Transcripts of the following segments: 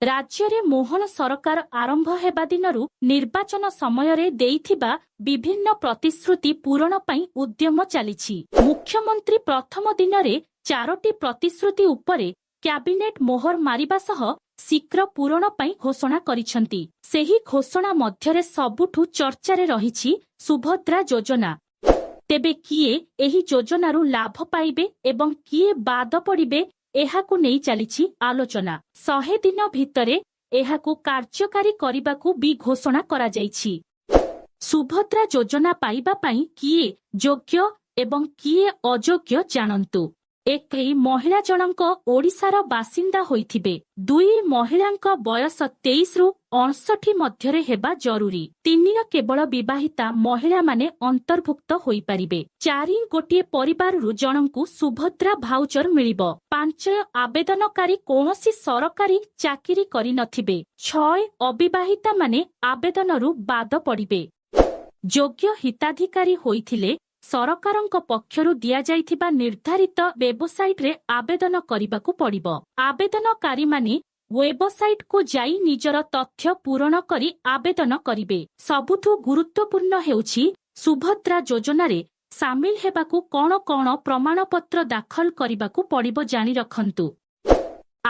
ରାଜ୍ୟରେ ମୋହନ ସରକାର ଆରମ୍ଭ ହେବା ଦିନରୁ ନିର୍ବାଚନ ସମୟରେ ଦେଇଥିବା ବିଭିନ୍ନ ପ୍ରତିଶ୍ରୁତି ପୂରଣ ପାଇଁ ଉଦ୍ୟମ ଚାଲିଛି। ମୁଖ୍ୟମନ୍ତ୍ରୀ ପ୍ରଥମ ଦିନରେ ଚାରୋଟି ପ୍ରତିଶ୍ରୁତି ଉପରେ କ୍ୟାବିନେଟ୍ ମୋହର ମାରିବା ସହ ଶୀଘ୍ର ପୂରଣ ପାଇଁ ଘୋଷଣା କରିଛନ୍ତି। ସେହି ଘୋଷଣା ମଧ୍ୟରେ ସବୁଠୁ ଚର୍ଚ୍ଚାରେ ରହିଛି ସୁଭଦ୍ରା ଯୋଜନା। ତେବେ କିଏ ଏହି ଯୋଜନାରୁ ଲାଭ ପାଇବେ ଏବଂ କିଏ ବାଦ ପଡ଼ିବେ, ଏହାକୁ ନେଇ ଚାଲିଛି ଆଲୋଚନା। 100 ଦିନ ଭିତରେ ଏହାକୁ କାର୍ଯ୍ୟକାରୀ କରିବାକୁ ବି ଘୋଷଣା କରାଯାଇଛି। ସୁଭଦ୍ରା ଯୋଜନା ପାଇବା ପାଇଁ କିଏ ଯୋଗ୍ୟ ଏବଂ କିଏ ଅଯୋଗ୍ୟ ଜାଣନ୍ତୁ। 1, ମହିଳା ଜଣଙ୍କ ଓଡ଼ିଶାର ବାସିନ୍ଦା ହୋଇଥିବେ। 2, ମହିଳାଙ୍କ ବୟସ 23ରୁ 59 ମଧ୍ୟରେ ହେବା ଜରୁରୀ। 3, କେବଳ ବିବାହିତା ମହିଳାମାନେ ଅନ୍ତର୍ଭୁକ୍ତ ହୋଇପାରିବେ। 4, ଗୋଟିଏ ପରିବାରରୁ ଜଣଙ୍କୁ ସୁଭଦ୍ରା ଭାଉଚର ମିଳିବ। 5, ଆବେଦନକାରୀ କୌଣସି ସରକାରୀ ଚାକିରି କରିନଥିବେ। 6, ଅବିବାହିତାମାନେ ଆବେଦନରୁ ବାଦ ପଡ଼ିବେ। ଯୋଗ୍ୟ ହିତାଧିକାରୀ ହୋଇଥିଲେ ସରକାରଙ୍କ ପକ୍ଷରୁ ଦିଆଯାଇଥିବା ନିର୍ଦ୍ଧାରିତ ୱେବସାଇଟ୍ରେ ଆବେଦନ କରିବାକୁ ପଡ଼ିବ। ଆବେଦନକାରୀମାନେ ୱେବସାଇଟ୍କୁ ଯାଇ ନିଜର ତଥ୍ୟ ପୂରଣ କରି ଆବେଦନ କରିବେ। ସବୁଠୁ ଗୁରୁତ୍ୱପୂର୍ଣ୍ଣ ହେଉଛି, ସୁଭଦ୍ରା ଯୋଜନାରେ ସାମିଲ ହେବାକୁ କଣ କଣ ପ୍ରମାଣପତ୍ର ଦାଖଲ କରିବାକୁ ପଡ଼ିବ, ଜାଣି ରଖନ୍ତୁ।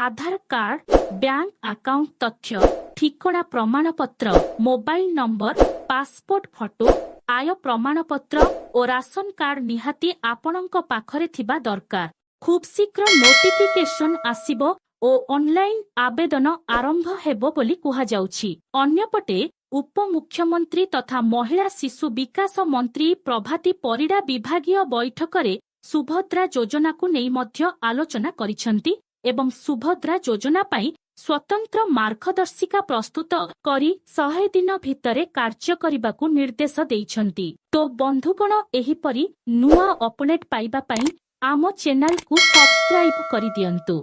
ଆଧାର କାର୍ଡ, ବ୍ୟାଙ୍କ ଆକାଉଣ୍ଟ ତଥ୍ୟ, ଠିକଣା ପ୍ରମାଣପତ୍ର, ମୋବାଇଲ ନମ୍ବର, ପାସପୋର୍ଟ ଫଟୋ, ଆୟ ପ୍ରମାଣପତ୍ର ଓ ରାସନ କାର୍ଡ ନିହାତି ଆପଣଙ୍କ ପାଖରେ ଥିବା ଦରକାର। ଖୁବ୍ ଶୀଘ୍ର ନୋଟିଫିକେସନ ଆସିବ ଓ ଅନଲାଇନ ଆବେଦନ ଆରମ୍ଭ ହେବ ବୋଲି କୁହାଯାଉଛି। ଅନ୍ୟପଟେ ଉପମୁଖ୍ୟମନ୍ତ୍ରୀ ତଥା ମହିଳା ଶିଶୁ ବିକାଶ ମନ୍ତ୍ରୀ ପ୍ରଭାତୀ ପରିଡ଼ା ବିଭାଗୀୟ ବୈଠକରେ ସୁଭଦ୍ରା ଯୋଜନାକୁ ନେଇ ମଧ୍ୟ ଆଲୋଚନା କରିଛନ୍ତି ଏବଂ ସୁଭଦ୍ରା ଯୋଜନା ପାଇଁ ସ୍ୱତନ୍ତ୍ର ମାର୍ଗଦର୍ଶିକା ପ୍ରସ୍ତୁତ କରି 100 ଦିନ ଭିତରେ କାର୍ଯ୍ୟ କରିବାକୁ ନିର୍ଦ୍ଦେଶ ଦେଇଛନ୍ତି। ତ ବନ୍ଧୁଗଣ, ଏହିପରି ନୂଆ ଅପଡେଟ୍ ପାଇବା ପାଇଁ ଆମ ଚ୍ୟାନେଲକୁ ସବସ୍କ୍ରାଇବ କରିଦିଅନ୍ତୁ।